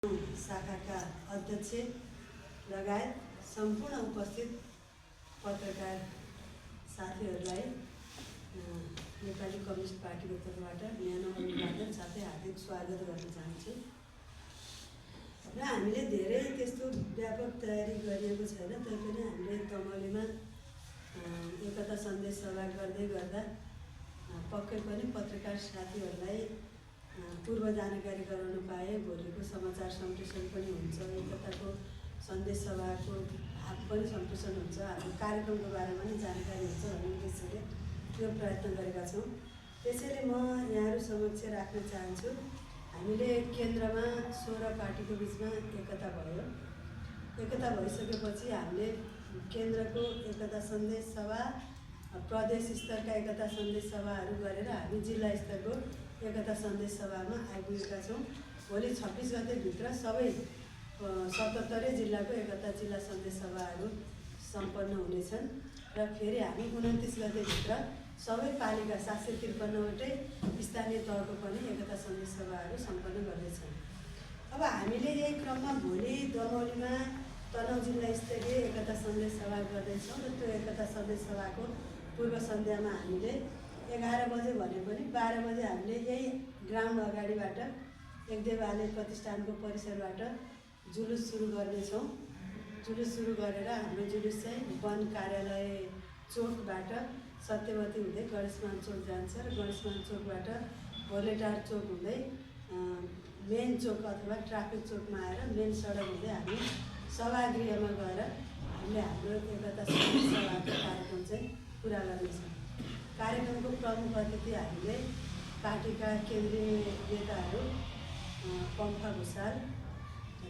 शाखाका अध्यक्ष लगायत सम्पूर्ण उपस्थित पत्रकार साथीहरूलाई नेपाली कम्युनिस्ट पार्टीको तर्फबाट न्यानो अभिवादन साथै हार्दिक स्वागत गर्न चाहन्छु। र हामीले धेरै त्यस्तो व्यापक तयारी गरिएको छैन, तैपनि हामीले तमलीमा एकता सन्देश सभा गर्दै गर्दा पक्कै पनि पत्रकार साथीहरूलाई पूर्व जानकारी गराउन पाए भोलिको समाचार सम्प्रेषण पनि हुन्छ, एकताको सन्देश सभाको भाग पनि सम्प्रेषण हुन्छ, हाम्रो कार्यक्रमको बारेमा पनि जानकारी हुन्छ भन्ने उद्देश्यले यो प्रयत्न गरेका छौँ। त्यसैले म यहाँहरू समक्ष राख्न चाहन्छु, हामीले केन्द्रमा 16 पार्टीको बिचमा एकता भयो। एकता भइसकेपछि हामीले केन्द्रको एकता सन्देश सभा, प्रदेश स्तरका एकता सन्देश सभाहरू गरेर हामी जिल्ला स्तरको एकता सन्देश सभामा आइपुगेका छौँ। भोलि 26 गतेभित्र सबै 77 जिल्लाको एकता जिल्ला सन्देश सभाहरू सम्पन्न हुनेछन् र फेरि हामी 29 गतेभित्र सबै पालिका 753वटै स्थानीय तहको पनि एकता सन्देश सभाहरू सम्पन्न गर्दैछौँ। अब हामीले यही क्रममा भोलि दमौलीमा तनहुँ जिल्ला स्तरीय एकता सन्देश सभा गर्दैछौँ र त्यो एकता सन्देश सभाको पूर्व सन्ध्यामा हामीले 11 बजे भने पनि 12 बजे हामीले यही ग्राउन्ड अगाडिबाट एकदेवालय प्रतिष्ठानको परिसरबाट जुलुस सुरु गर्नेछौँ। जुलुस सुरु गरेर हाम्रो जुलुस चाहिँ वन कार्यालय चोकबाट सत्यवती हुँदै गणेशमान चोक जान्छ र गणेशमान चोकबाट भोलेटार चोक हुँदै मेन चोक अथवा ट्राफिक चोकमा आएर मेन सडक हुँदै हामी सभागृहमा गएर हामीले हाम्रो एकता सन्देश सभाको कार्यक्रम चाहिँ पुरा गर्नेछौँ। कार्यक्रमको प्रमुख अतिथि हामीले पार्टीका केन्द्रीय नेताहरू पम्फा भुषाल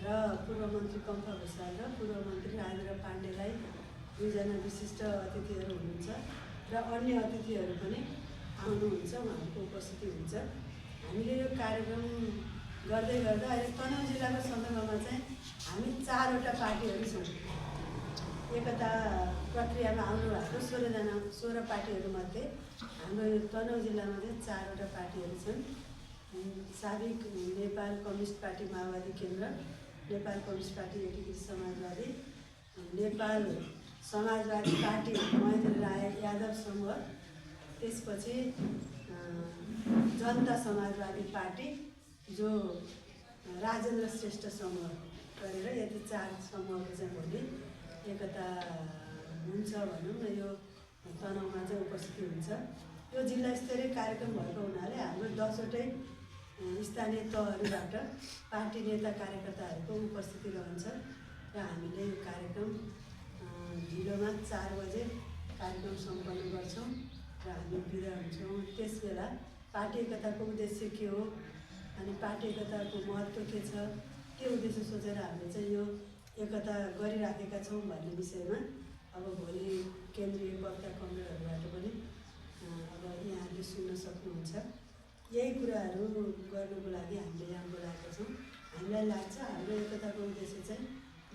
र पूर्व मन्त्री पम्फा भुषाल र पूर्व मन्त्री राजेन्द्र पाण्डेलाई दुईजना विशिष्ट अतिथिहरू हुनुहुन्छ र अन्य अतिथिहरू पनि आउनुहुन्छ, उहाँहरूको उपस्थिति हुन्छ। हामीले यो कार्यक्रम गर्दै गर्दा अहिले तनहुँ जिल्लाको सन्दर्भमा चाहिँ हामी 4वटा पार्टीहरू छौँ। एकता प्रक्रियामा आउनुभएको 16 पार्टीहरूमध्ये हाम्रो यो तनहुँ जिल्लामा चाहिँ 4वटा पार्टीहरू छन्। साबिक नेपाल कम्युनिस्ट पार्टी माओवादी केन्द्र, नेपाल कम्युनिस्ट पार्टी एकीकृत समाजवादी, नेपाल समाजवादी पार्टी महेन्द्र राय यादव समूह, त्यसपछि जनता समाजवादी पार्टी जो राजेन्द्र श्रेष्ठ समूह गरेर यति 4 समूहको चाहिँ भोलि एकता हुन्छ भनौँ न, यो तनहुँमा चाहिँ उपस्थिति हुन्छ। यो जिल्ला स्तरीय कार्यक्रम भएको हुनाले हाम्रो 10वटै स्थानीय तहहरूबाट पार्टी नेता कार्यकर्ताहरूको उपस्थिति रहन्छ र हामीले यो कार्यक्रम ढिलोमा 4 बजे कार्यक्रम सम्पन्न गर्छौँ र हामी बिदा हुन्छौँ। त्यसबेला पार्टी एकताको उद्देश्य के हो अनि पार्टी एकताको महत्त्व के छ, त्यो उद्देश्य सोचेर हामीले चाहिँ यो एकता गरिराखेका छौँ भन्ने विषयमा अब भोलि केन्द्रीय वक्ता कमरेडहरूबाट पनि अब यहाँहरूले सुन्न सक्नुहुन्छ। यही कुराहरू गर्नको लागि हामीले यहाँ बोलाएका छौँ। हामीलाई लाग्छ हाम्रो एकताको उद्देश्य चाहिँ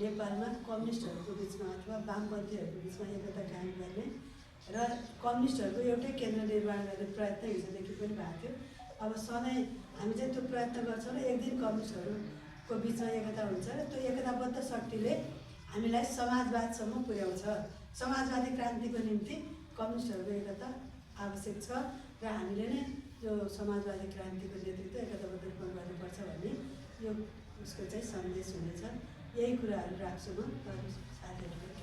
नेपालमा कम्युनिस्टहरूको बिचमा अथवा वामपन्थीहरूको बिचमा एकता कायम गर्ने र कम्युनिस्टहरूको एउटै केन्द्र निर्माण गर्ने प्रयत्न हिजोदेखि पनि भएको थियो। अब सधैँ हामी चाहिँ त्यो प्रयत्न गर्छौँ र एक दिन कम्युनिस्टहरूको बिचमा एकता हुन्छ र त्यो एकताबद्ध शक्तिले हामीलाई समाजवादसम्म पुर्याउँछ। समाजवादी क्रान्तिको निम्ति कम्युनिस्टहरूको एकता आवश्यक छ र हामीले नै यो समाजवादी क्रान्तिको नेतृत्व एकताबद्ध रूपमा गर्नुपर्छ भन्ने यो उसको चाहिँ सन्देश हुनेछ। यही कुराहरू राख्छु म साथीहरूले।